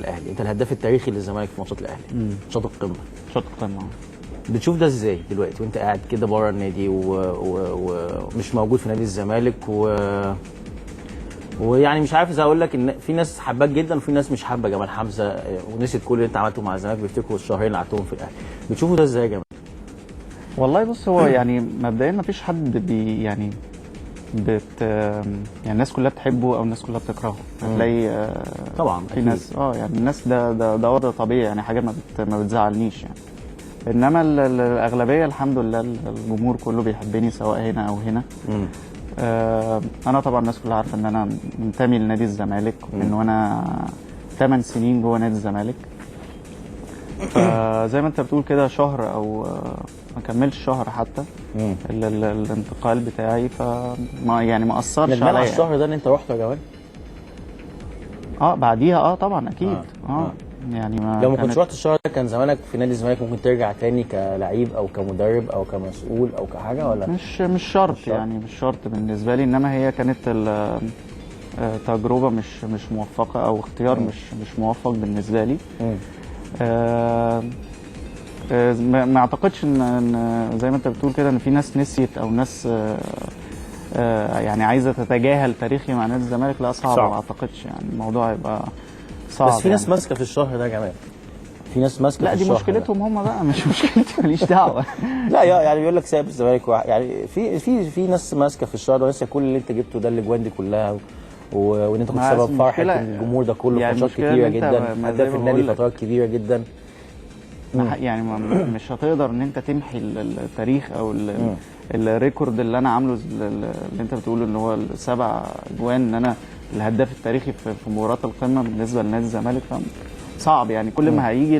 الاهلي، انت الهداف التاريخي للزمالك في ماتشات الاهلي، ماتشات القمه. ماتشات القمه. بتشوف ده ازاي دلوقتي وانت قاعد كده بره النادي ومش موجود في نادي الزمالك ويعني مش عارف اذا اقول لك ان في ناس حباك جدا وفي ناس مش حابة جمال حمزة ونسيت كل اللي انت عملته مع الزمالك، بيفتكروا الشهرين اللي قعدتهم في الاهلي. بتشوفوا ده ازاي يا جمال؟ والله بص، هو يعني مبدئيا ما فيش حد بي يعني بت يعني الناس كلها بتحبه او الناس كلها بتكرهه. هتلاقي طبعا في ناس يعني الناس ده وضع طبيعي، يعني حاجة ما بتزعلنيش يعني. انما الاغلبية الحمد لله الجمهور كله بيحبني سواء هنا او هنا. انا طبعا الناس كلها عارفه ان انا منتمي لنادي الزمالك من وانا 8 سنين جوه نادي الزمالك. فزي ما انت بتقول كده شهر او ما كملش شهر حتى الانتقال بتاعي، فما يعني ما اثرش عليا. على الشهر ده ان انت رحت يا جمال؟ بعديها طبعا اكيد. يعني ما لو ما كنتش رحت الشهر ده كان زمانك في نادي الزمالك، ممكن ترجع تاني كلعيب او كمدرب او كمسؤول او كحاجة ولا؟ مش شرط يعني، مش شرط بالنسبة لي، انما هي كانت تجربه مش موفقة او اختيار مش موفق بالنسبة لي. ما اعتقدش ان زي ما انت بتقول كده ان في ناس نسيت او ناس يعني عايزه تتجاهل تاريخي مع نادي الزمالك. لا صعب، ما اعتقدش يعني الموضوع يبقى صعب. بس في ناس ماسكه في الشهر ده يا جماعة، في ناس ماسكه في الشهر. لا دي مشكلتهم هم بقى، مش مشكلتي، ماليش دعوه. لا يعني بيقول لك سايب الزمالك يعني في ناس ماسكه في الشهر ده وناسيه كل اللي انت جبته ده، الاجوان دي كلها وان انت كنت سبب فرحه الجمهور ده كله في ماتشات كتيرة جدا، هداف النادي فترات كبيرة جدا. يعني مش هتقدر ان انت تمحي التاريخ او ال record اللي انا عامله، اللي انت بتقوله ان هو ال7 اجوان، ان انا الهداف التاريخي في مباراة القمه بالنسبة لنادي الزمالك. صعب يعني. كل ما هيجي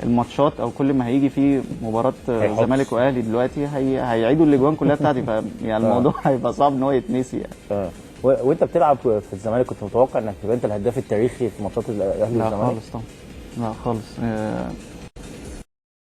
الماتشات او كل ما هيجي في مباراة زمالك واهلي دلوقتي هيعيدوا الاجوان كلها بتاعتي، يعني الموضوع هيبقى صعب ان هو يتنسي يعني. وانت بتلعب في الزمالك كنت متوقع انك تبقى انت الهداف التاريخي في ماتشات الاهلي والزمالك؟ لا خالص طبعا، لا خالص.